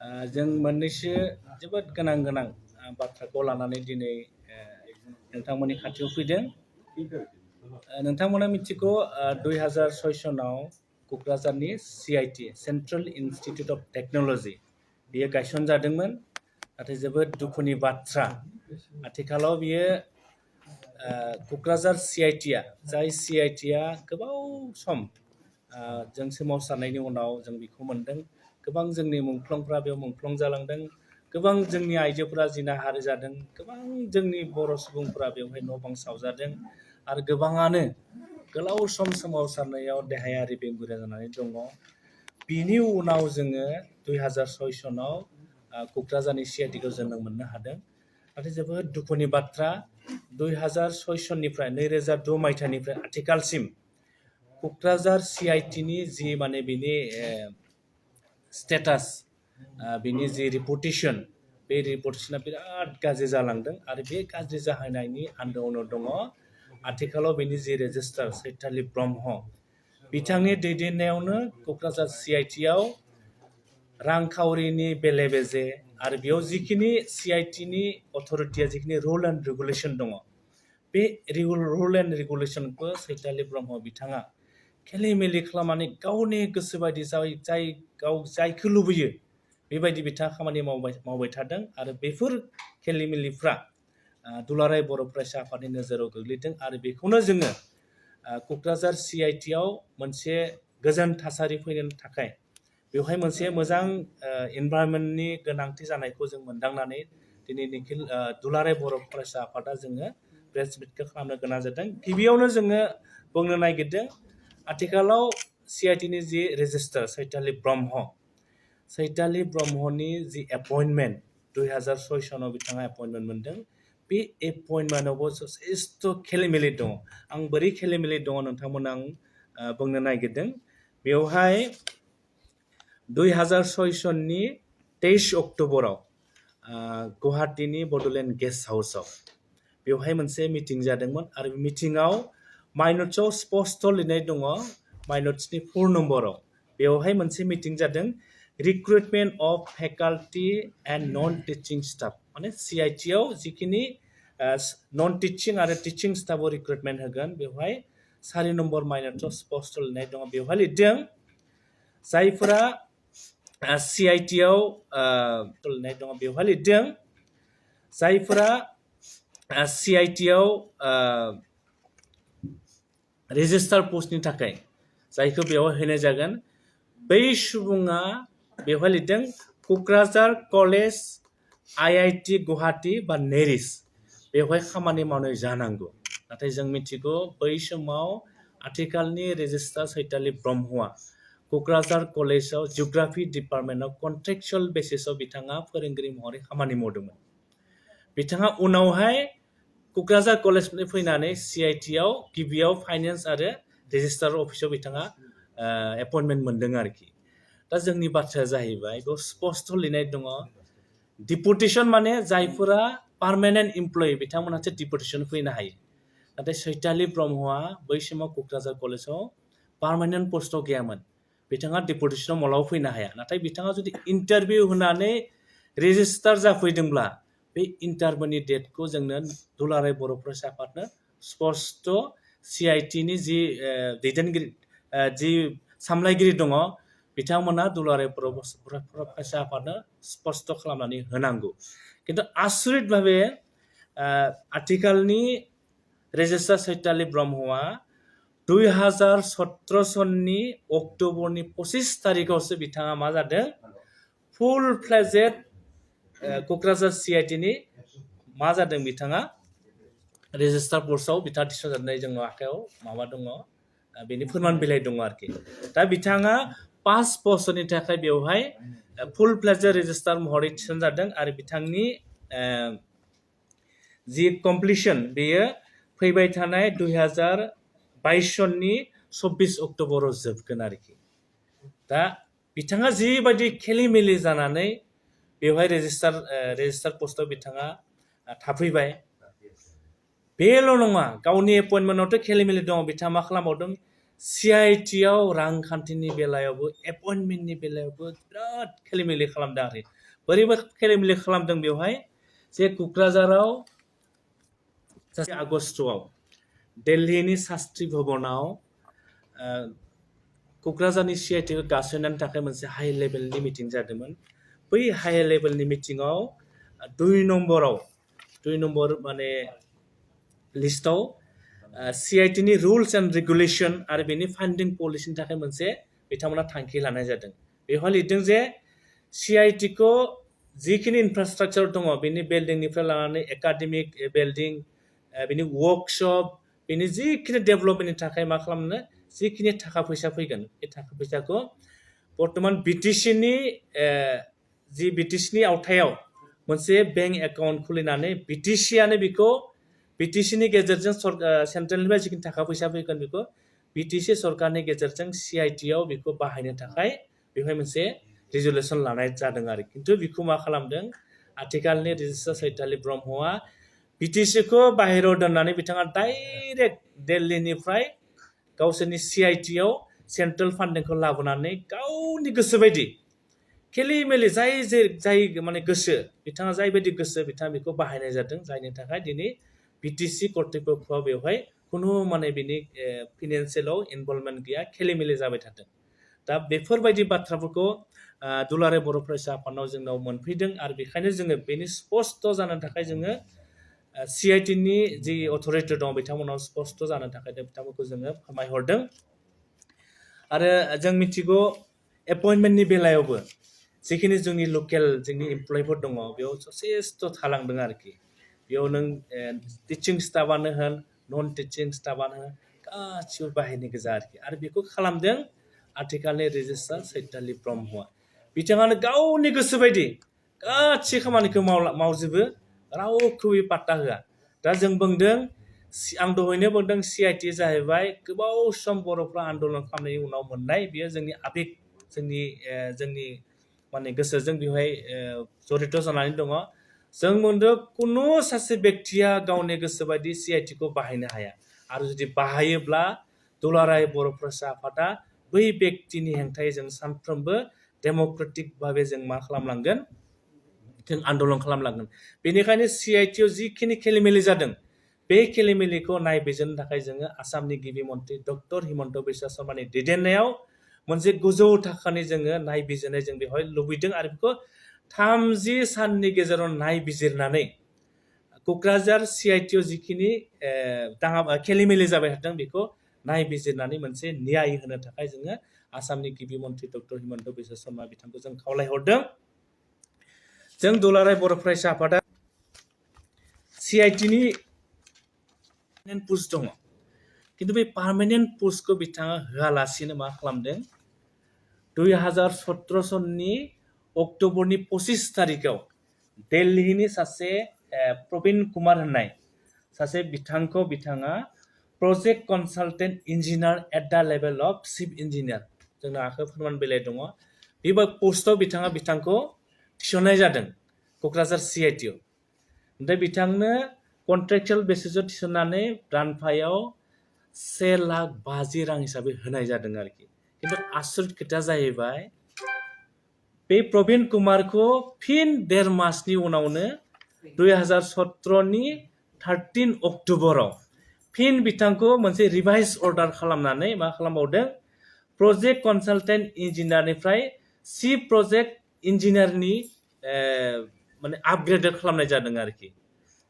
जों मोननैसो जोबोद गोनां बाथ्राखौ लानानै दिनै नोंथांमोननि खाथियाव फैदों। नोंथांमोना मिथिगौ 2006 सनाव क'क्राझारनि CIT central institute of technology बेयो गायसनजादोंमोन। नाथाय जोबोद दुखुनि बाथ्रा आथिखालाव बियो क'क्राझार CITआ जाय CITआ गोबाव सम जों सोमावसारनायनि उनाव जों बेखौ मोनदों। गोबां जोंनि मुंख्लंफ्रा बेयाव मुंख्लं जालांदों। गोबां जोंनि आइजोफोरा जिनाहारि जादों। गोबां जोंनि बर' सुबुंफोरा बेवहाय न' बां सावजादों आरो गोबाङानो गोलाव सम सोमावसारनायाव देहायारि बेंगुरा जानानै दङ। बिनि उनाव जोङो 2006 सनाव क'क्राझारनि CITखौ जोनोम मोननो हादों। नाथाय जोबोद दुखुनि बाथ्रा 2006 सननिफ्राय 2006 मायथाइनिफ्राय आथिखालसिम क'क्राझार CITनि जि माने बिनि स्टेटास बिनि जि रिपुटेसन बे रिपुटेसना बिराद गाज्रि जालांदों आरो बे गाज्रि जाहैनायनि आन्दोआवनो दङ आथिखालाव बेनि जि रेजिस्ट्रार चैतालि ब्रह्म बिथांनि दैदेननायावनो क'क्राझार CITआव रांखावरिनि बेले बेजे आरो बेयाव जिखिनि CITनि अथ'रिटिया जिखिनि रुल एन्ड रेगुलेसन दङ बे रुल एन्ड रेगुलेसनखौ चैतालि ब्रह्म बिथाङा खेलिमेलि खालामनानै गावनि गोसो बायदि जायखौ लुबैयो बेबायदि बिथाङा खामानि मावबाय थादों आरो बेफोर खेलिमेलिफ्रा दुलाराय बर' फरायसा आफादनि नोजोराव गोग्लैदों आरो बेखौनो जोङो क'क्राझार CITआव मोनसे गोजोन थासारि फैनो थाखाय बेवहाय मोनसे मोजां एनभायरनमेन्टनि गोनांथि जानायखौ जों मोनदांनानै दिनै निखिल दुलाराय बर' फरायसा आफादा जोङो प्रेस मिटखौ खालामनो गोनां जादों। गिबियावनो जोङो बुंनो नागिरदों आथिखालाव CITनि जि रेजिस्ट्रार चैतालि ब्रह्मनि जि एपइन्टमेन्ट 2006 सनाव बिथाङा एपइन्टमेन्ट मोनदों। बे एपइन्टमेन्टआवबो जथेस्थ' खेलिमेलि दङ। आं बोरै खेलिमेलि दङ नोंथांमोना आं बुंनो नागिरदों। बेवहाय 2006 सननि 23 अक्ट'बराव गुवाहाटीनि बड'लेण्ड गेस्ट हाउसआव बेवहाय मोनसे मिटिं जादोंमोन आरो बे मिटिङाव माइनट्सआव स्पष्ट लिरनाय दङ माइनट्सनि 4 नम्बराव बेवहाय मोनसे मिटिं जादों recruitment of faculty and non teaching staff माने CITआव जिखिनि नन टिचिं आरो टिचिं स्टाफआव रिक्रुटमेन्ट होगोन बेवहाय 4 नम्बर माइनट्सआव स्पष्ट लिरनाय दङ। बेवहाय लिरदों जायफोरा CITआव लिरनाय दङ बेवहाय लिरदों जायफोरा CITआव रेजिस्टार पस्टनि थाखाय जायखौ बेवहाय होनाय जागोन बै सुबुङा बेवहाय लिरदों क'क्राझार कलेज IIT गुवाहाटी बा नेरिस बेवहाय खामानि मावनाय जानांगौ। नाथाय जों मिथिगौ बै समाव आथिखालनि रेजिस्ट्रार चैतालि ब्रह्मआ क'क्राझार कलेजाव जिअ'ग्राफि डिपार्टमेन्टआव कन्ट्रेक्चुवेल बेसिसआव बिथाङा फोरोंगिरि महरै खामानि मावदोंमोन। बिथाङा उनावहाय क'क्राझार कलेजनिफ्राय फैनानै CITआव गिबियाव फाइनेन्स आरो रेजिस्ट्रार अफिसाव बिथाङा एपइन्टमेन्ट मोनदों आरोखि। दा जोंनि बाथ्राया जाहैबाय बेयाव स्पष्ट लिरनाय दङ डिपुटेसन माने जायफोरा पार्मानेन्ट इमप्लयि बिथांमोनहासो डिपुटेसन फैनो हायो। नाथाय चैतालि ब्रह्मआ बै समाव क'क्राझार कलेजाव पार्मानेन्ट पस्टआव गैयामोन। बिथाङा डिपुटेसनाव मालाबा फैनो हाया। नाथाय बिथाङा जुदि इन्टारभिउ होनानै रेजिस्टार जाफैदोंब्ला बे इन्टारभिउनि डेटखौ जोंनो दुलाराय बर' फरायसा आफादनो स्पष्ट CITनि जि दैदेनगिरि जि सामलायगिरि दङ बिथांमोना दुलाराय बर' फरायसा आफादनो स्पष्ट खालामनानै होनांगौ। खिन्थु आसरित भाबे आथिखालनि रेजिस्ट्रार चैतालि ब्रह्मआ 2017 सननि अक्ट'बरनि 25 तारिखआवसो बिथाङा मा जादों फुल फ्लेजेड क'क्राझार CITनि मा जादों बिथाङा रेजिस्टार पस्टआव बिथाङा थिसनजानाय जोंनाव आखायाव माबा दङ बेनि फोरमान बिलाइ दङ आरोखि। दा बिथाङा 5 बोसोरनि थाखाय बेवहाय फुल फ्लेजेड रेजिस्टार महरै थिसनजादों आरो बिथांनि जि कमप्लिसन बेयो फैबाय थानाय 2022 सननि 24 अक्ट'बराव जोबगोन आरोखि। दा बिथाङा जिबायदि खेलिमेलि जानानै बेवहाय रेजिस्टार पस्टआव बिथाङा थाफैबाय बेल' नङा गावनि एपइन्टमेन्टआवथ' खेलिमेलि दङ बिथाङा मा खालामबावदों CIT आव रांखान्थिनि बेलायावबो एपइन्टमेन्टनि बेलायावबो बिराद खेलिमेलि खालामदों आरो बोरैबा खेलिमेलि खालामदों बेवहाय जे क'क्राझाराव सासे आगस्टआव दिल्लीनि शास्त्री भवनाव क'क्राझारनि CITखौ गायसननायनि थाखाय मोनसे हाइ लेभेलनि मिटिं जादोंमोन बै हाइ लेभेलनि मिटिङाव 2 नम्बर माने लिस्टआव CITनि रुल्स एन्ड रेगुलेशन आरो बेनि फान्डिं पलिसिनि थाखाय मोनसे बिथांमोना थांखि लानाय जादों बेवहाय लिरदों जे CITखौ जिखिनि इनफ्रास्ट्राक्चार दङ बेनि बिल्डिंनिफ्राय लानानै एकाडेमिक बिल्डिं बेनि वर्कशप बेनि जिखिनि डेभेलपमेन्टनि थाखाय मा खालामनो जिखिनि थाखा फैसा फैगोन बे थाखा फैसाखौ बर्तमान BTCनि जि BTCनि आवथायाव मोनसे बेंक एकाउन्ट खुलिनानै BTCआनो बेखौ BTCनि गेजेरजों सेन्ट्रेलनिफ्राय जिखिनि थाखा फैसा फैगोन बेखौ BTC सरकारनि गेजेरजों CITआव बेखौ बाहायनो थाखाय बेवहाय मोनसे रिजोलुसन लानाय जादों आरो खिन्थु बेखौ मा खालामदों आथिखालनि रेजिस्ट्रार चैतालि ब्रह्मआ BTCखौ बाहेरायाव दोननानै बिथाङा डाइरेक्ट दिल्लीनिफ्राय गावसोरनि CITआव सेन्ट्रेल फान्डिंखौ लाबोनानै गावनि गोसो बायदि खेलिमेलि जाय माने गोसो बिथाङा जायबायदि गोसो बिथाङा बेखौ बाहायनाय जादों जायनि थाखाय दिनै BTC कर्तृपक्षआ बेवहाय खुनु माने बिनि फाइनान्सियेलाव इनभल्भमेन्ट गैया खेलिमेलि जाबाय थादों दा बेफोरबायदि बाथ्राफोरखौ दुलाराय बर' फरायसा आफादाव जोंनाव मोनफैदों आरो बेखायनो जोङो बेनि स्पष्ट जानो थाखाय जोङो CITनि जि अथरिटि दं बिथांमोनाव स्पष्ट जानो थाखाय बिथांमोनखौ जोङो फोरमायहरदों आरो जों मिथिगौ एपइन्टमेन्टनि बेलायावबो जिखिनि जोंनि लकेल जोंनि एमप्लयिफोर दङ बेयाव जथेस्थ थालांदों आरोखि बेयाव नों टिचिं स्टाफानो होन नन टिचिं स्टाफानो होन गासिबो बाहेरनि गोजा आरोखि आरो बेखौ खालामदों आथिखालनि रेजिस्ट्रार चैतालि ब्रह्मआ बिथाङानो गावनि गोसो बायदि गासै खामानिखौ मावजोबो रावखौबो पात्ता होआ दा जों बुंदों आं दहायनो बुंदों CIT जाहैबाय गोबाव सम बर'फ्रा आन्दलन खालामनायनि उनाव मोननाय बेयो जोंनि आबेग जोंनि माने गोसोजों बेवहाय जड़ित जानानै दङ जों बुंदों कुनु सासे व्यक्तिया गावनि गोसो बायदि CITखौ बाहायनो हाया आरो जुदि बाहायोब्ला दुलाराय बर' फरायसा आफादा बै व्यक्तिनि हेंथायै जों सानफ्रोमबो डेम'क्रेटिक भाबै जों मा खालामलांगोन जों आन्दलन खालामलांगोन बेनिखायनो CITआव जिखिनि खेलिमेलि जादों बे खेलिमेलिखौ नायबिजिरनो थाखाय जोङो आसामनि गिबि मन्थ्रि डक्टर हिमन्त बिश्व शर्मानि दैदेननायाव मोनसे गोजौ थाखोनि जोङो नायबिजिरनाय जों बेवहाय लुबैदों आरो बेखौ 30 साननि गेजेराव नायबिजिरनानै क'क्राझार CITआव जिखिनि खेलिमेलि जाबाय थादों बेखौ नायबिजिरनानै मोनसे न्याय होनो थाखाय जोङो आसामनि गिबि मन्थ्रि डक्टर हिमन्त बिश्व शर्मा बिथांखौ जों खावलायहरदों जों दुलाराय बर' फरायसा आफादा CITनि पस्ट दङ खिन्थु बे पार्मानेन्ट पस्टखौ बिथाङा होआलासिनो मा खालामदों 2017 सननि अक्ट'बरनि 25 तारिखआव दिल्लीनि सासे प्रबीण कुमार होननाय सासे बिथाङा project consultant engineer at the level of chief engineer जोंना आखायाव फोरमान बिलाइ दङ बे पस्टआव बिथांखौ थिसननाय जादों क'क्राझार CITआव ओमफ्राय बिथांनो कन्ट्रेक्चुवेल बेसिसआव थिसननानै दानफायाव 1,50,000 रां हिसाबै होनाय जादों आरोखि खिन्थु आसरित खोथाया जाहैबाय बे प्रबीण कुमारखौ फिन 1.5 मासनि उनावनो 2017नि 13 अक्ट'बराव फिन बिथांखौ मोनसे रिभाइज अर्डार खालामनानै मा खालामबावदों प्रजेक्ट कनसालटेन्ट इन्जिनियारनिफ्राय चिफ प्रजेक्ट इन्जिनियारनि माने आपग्रेडेड खालामनाय जादों आरोखि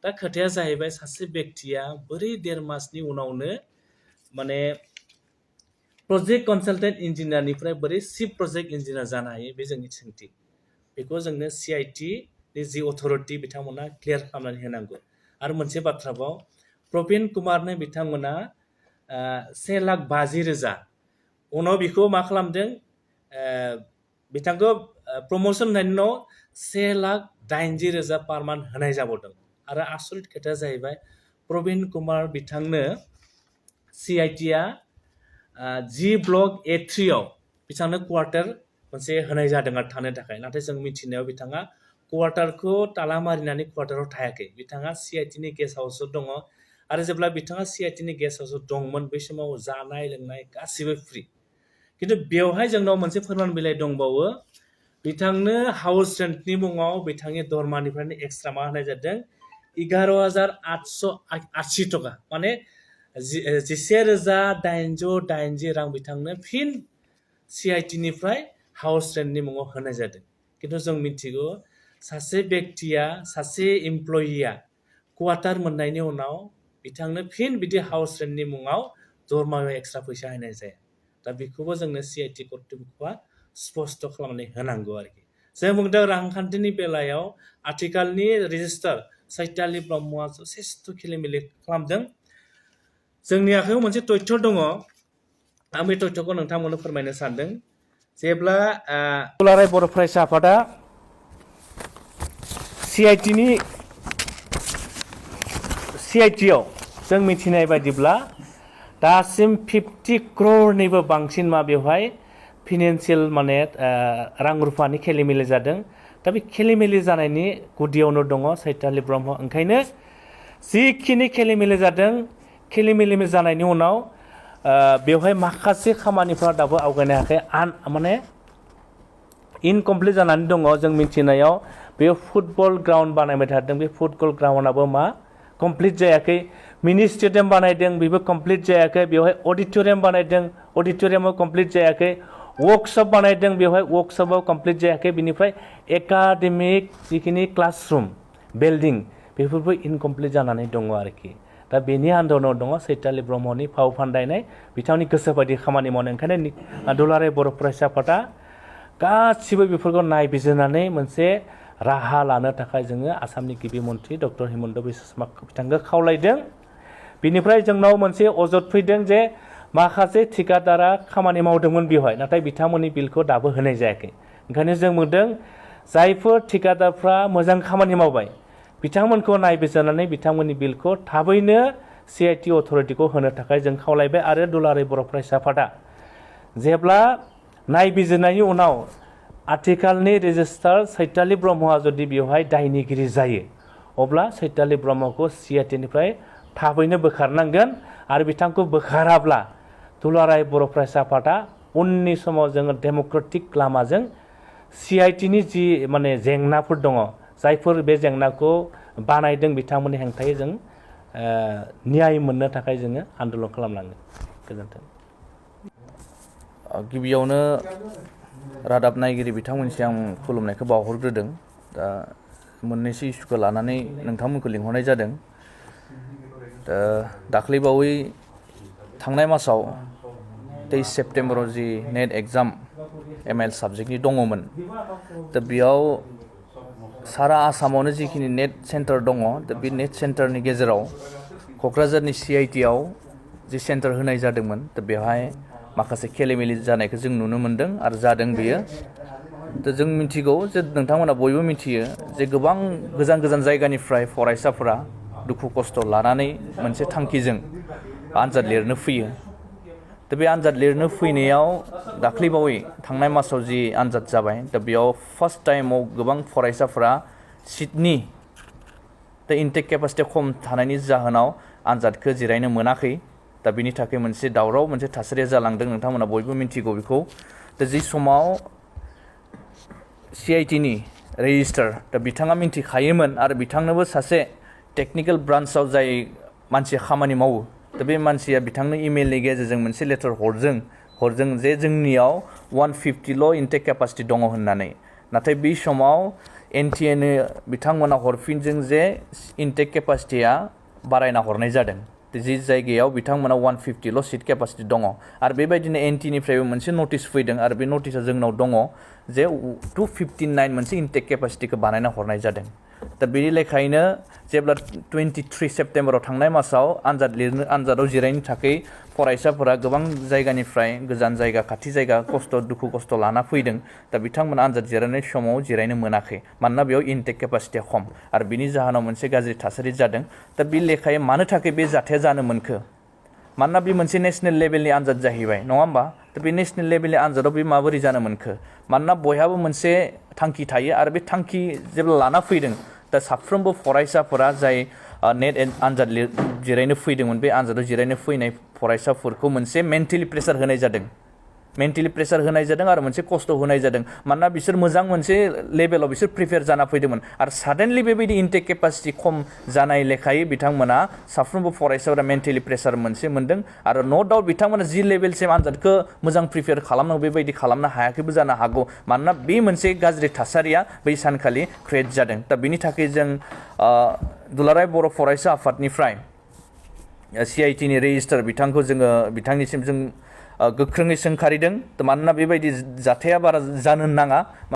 दा खोथाया जाहैबाय सासे व्यक्तिया बोरै 1.5 मासनि उनावनो माने प्रजेक्ट कनसालटेन्ट इन्जिनियारनिफ्राय बोरै चिफ प्रजेक्ट इन्जिनियार जानो हायो बे जोंनि सोंथि बेखौ जोंनो CITनि जि अथरिटि बिथांमोना क्लियार खालामनानै होनांगौ आरो मोनसे बाथ्राबाव प्रबीण कुमारनो बिथांमोना 1,50,000 उनाव बेखौ मा खालामदों बिथांखौ प्रमोसन होनायनि उनाव 1,80,000 पार मान्थ होनाय जाबावदों आरो आसरित खोथाया जाहैबाय प्रबीण कुमार बिथांनो CITआ G ब्लक A3आव बिथांनो क्वार्टार मोनसे होनाय जादों आरो थानो थाखाय नाथाय जों मिथिनायाव बिथाङा क्वार्टारखौ ताला मारिनानै क्वार्टाराव थायाखै बिथाङा CITनि गेस्ट हाउसआव दङ आरो जेब्ला बिथाङा CIT नि गेस्ट हाउसआव दंमोन बै समाव जानाय लोंनाय गासिबो फ्रि खिन्थु बेवहाय जोंनाव मोनसे फोरमान बिलाइ दंबावो बिथांनो हाउस रेन्टनि मुङाव बिथांनि दरमानिफ्रायनो एक्सट्रा मा होनाय जादों 11,880 टका माने 11,880 रां बिथांनो फिन CIT निफ्राय हाउस रेन्टनि मुङाव होनाय जादों खिन्थु जों मिथिगौ सासे व्यक्तिया सासे एमप्लयिया क्वार्टार मोननायनि उनाव बिथांनो फिन बिदि हाउस रेन्टनि मुङाव दरमायाव एक्सट्रा फैसा होनाय जाया दा बेखौबो जोंनो CIT कर्तृपक्षआ स्पष्ट खालामनानै होनांगौ आरोखि जों बुंदों रांखान्थिनि बेलायाव आथिखालनि रेजिस्टार चैतालि ब्रह्मआ जथेस्थ' खेलिमेलि खालामदों जोंनि आखायाव मोनसे तथ्य दङ आं बे तथ्यखौ नोंथांमोननो फोरमायनो सानदों जेब्ला दुलाराय बर' फरायसा आफादा CIT-आव जों मिथिनाय बायदिब्ला दासिम 50 crore बांसिन मा बेवहाय फाइनान्सियेल माने रां रुफानि खेलिमेलि जादों दा बे खेलिमेलि जानायनि गुदियावनो दङ चैतालि ब्रह्म ओंखायनो जिखिनि खेलिमेलि जादों खेलिमेलि जानायनि उनाव बेवहाय माखासे खामानिफोरा दाबो आवगायनो हायाखै माने इनकमप्लिट जानानै दङ जों मिथिनायाव बे फुटबल ग्राउन्ड बानायबाय थादों बे फुटबल ग्राउन्डआबो मा कमप्लिट जायाखै मिनि स्टेडियाम बानायदों बेबो कमप्लिट जायाखै बेवहाय अडिटोरियाम बानायदों अडिटोरियामाव कमप्लिट जायाखै वर्कशप बानायदों बेवहाय वर्कशपआव कमप्लिट जायाखै बिनिफ्राय एकाडेमिक जिखिनि क्लासरुम बिल्डिं बेफोरबो इनकमप्लिट जानानै दङ आरोखि दा बेनि आन्दोलनाव दङ चैतालि ब्रह्मनि फाव फान्दायनाय बिथांनि गोसो बायदि खामानि मावनाय ओंखायनो दुलाराय बर' फरायसा आफादा गासिबो बेफोरखौ नायबिजिरनानै मोनसे राहा लानो थाखाय जोङो आसामनि गिबि मन्थ्रि डक्टर हिमन्त बिश्व शर्मा बिथांखौ खावलायदों बिनिफ्राय जोंनाव मोनसे अजद फैदों जे माखासे ठिकादारा खामानि मावदोंमोन बेवहाय नाथाय बिथांमोननि बिलखौ दाबो होनाय जायाखै ओंखायनो जों बुंदों जायफोर ठिकादारफ्रा मोजां खामानि मावबाय बिथांमोनखौ नायबिजिरनानै बिथांमोननि बिलखौ थाबैनो CIT अथरिटिखौ होनो थाखाय जों खावलायबाय आरो दुलाराय बर' फरायसा आफादा जेब्ला नायबिजिरनायनि उनाव आथिखालनि रेजिस्ट्रार चैतालि ब्रह्मआ जुदि बेवहाय दायनिगिरि जायो अब्ला चैतालि ब्रह्मखौ CIT निफ्राय थाबैनो बोखारनांगोन आरो बिथांखौ बोखाराब्ला दुलाराय बर' फरायसा आफादा उननि समाव जोङो डेम'क्रेटिक लामाजों CIT नि जि माने जेंनाफोर दङ जायफोर बे जेंनाखौ बानायदों बिथांमोननि हेंथायै जों न्याय मोननो थाखाय जोङो आन्दोलन खालामलांगोन गोजोन्थों गिबियावनो रादाब नायगिरि बिथांमोनसिम आं खुलुमनायखौ बावहरग्रोदों दा मोननैसो इस्युखौ लानानै नोंथांमोनखौ लिंहरनाय जादों दा दाख्लैबावै थांनाय मासाव 23 सेप्तेम्बराव जि नेट एग्जाम ML साबजेक्टनि दङमोन दा बेयाव सारा आसामावनो जिखिनि नेट सेन्टार दङ दा बे नेट सेन्टारनि गेजेराव क'क्राझारनि CIT-आव जि सेन्टार होनाय जादोंमोन दा बेवहाय माखासे खेलिमेलि जानायखौ जों नुनो मोन्दों आरो जादों बेयो दा जों मिथिगौ जे नोंथांमोना बयबो मिथियो जे गोबां गोजान गोजान जायगानिफ्राय फरायसाफोरा दुखु खस्थ' लानानै मोनसे थांखिजों आनजाद लिरनो फैयो दा बे आनजाद लिरनो फैनायाव दाख्लैबावै थांनाय मासाव जि आनजाद जाबाय दा बेयाव फार्स्ट टाइमाव गोबां फरायसाफोरा सिटनि दा इनटेक केपासिटि खम थानायनि जाहोनाव आनजादखौ जिरायनो मोनाखै दा बिनि थाखाय मोनसे दावराव मोनसे थासारिया जालांदों नोंथांमोना बयबो मिथिगौ बेखौ दा जि समाव CIT-नि रेजिस्टार दा बिथाङा मिथिखायोमोन आरो बिथांनोबो सासे टेकनिकेल ब्रान्चआव जाय मानसिया खामानि मावो दा बे मानसिया बिथांनो इमेलनि गेजेरजों मोनसे लेटार हरदों जे जोंनियाव 150ल' इनटेक केपासिटि दङ होननानै नाथाय बे समाव NTA-नो बिथांमोना हरफिनदों जे इनटेक केपासिटिया बारायना हरनाय जादों जि जायगायाव बिथांमोना 150ल' सिट केपासिटि दङ आरो बेबायदिनो NT-निफ्रायबो मोनसे नटिस फैदों आरो बे नटिसा जोंनाव दङ जे 259 मोनसे इनटेक केपासिटिखौ बानायना हरनाय जादों दा बेनि लेखायैनो जेब्ला 23 सेप्तेम्बराव थांनाय मासाव आनजादाव जिरायनो थाखाय फरायसाफोरा गोबां जायगानिफ्राय गोजान जायगा खाथि जायगा दुखु खस्थ' लाना फैदों दा बिथांमोना आनजाद जिरायनाय समाव जिरायनो मोनाखै मानोना बेयाव इनटेक केपासिटिया खम आरो बिनि जाहोनाव मोनसे गाज्रि थासारि जादों दा बे लेखायै मानो थाखाय बे जाथाया जानो मोनखो मानोना बे मोनसे नेसनेल लेभेलनि आनजाद जाहैबाय नङा होमबा दा बे नेसनेल लेभेलनि आनजादाव बे माबोरै जानो मोनखो मानोना बयहाबो मोनसे थांखि थायो आरो बे थांखि जेब्ला लाना फैदों दा साफ्रोमबो फरायसाफोरा जाय नेट आनजाद जिरायनो फैदोंमोन बे आनजादाव जिरायनो फैनाय फरायसाफोरखौ मोनसे मेन्टेलि प्रेसार होनाय जादों आरो मोनसे खस्थ' होनाय जादों मानोना बिसोर मोजां मोनसे लेभेलाव बिसोर प्रिपेयार जाना फैदोंमोन आरो साडेनलि बेबायदि इनटेक केपासिटि खम जानाय लेखायै बिथांमोना साफ्रोमबो फरायसाफोरा मेन्टेलि प्रेसार मोनसे मोनदों आरो न' डाउट बिथांमोना जि लेभेलसिम आनजादखौ मोजां प्रिपेयार खालामनांगौ बेबायदि खालामनो हायाखैबो जानो हागौ मानोना बे मोनसे गाज्रि थासारिया बै सानखालि क्रिएट जादों दा बिनि थाखाय जों दुलाराय बर' फरायसा आफादनिफ्राय CIT नि रेजिस्टार बिथांखौ जोङो बिथांनिसिम जों गोख्रोङै सोंखारिदों मानोना बेबायदि जाथाया बारा जानो नाङा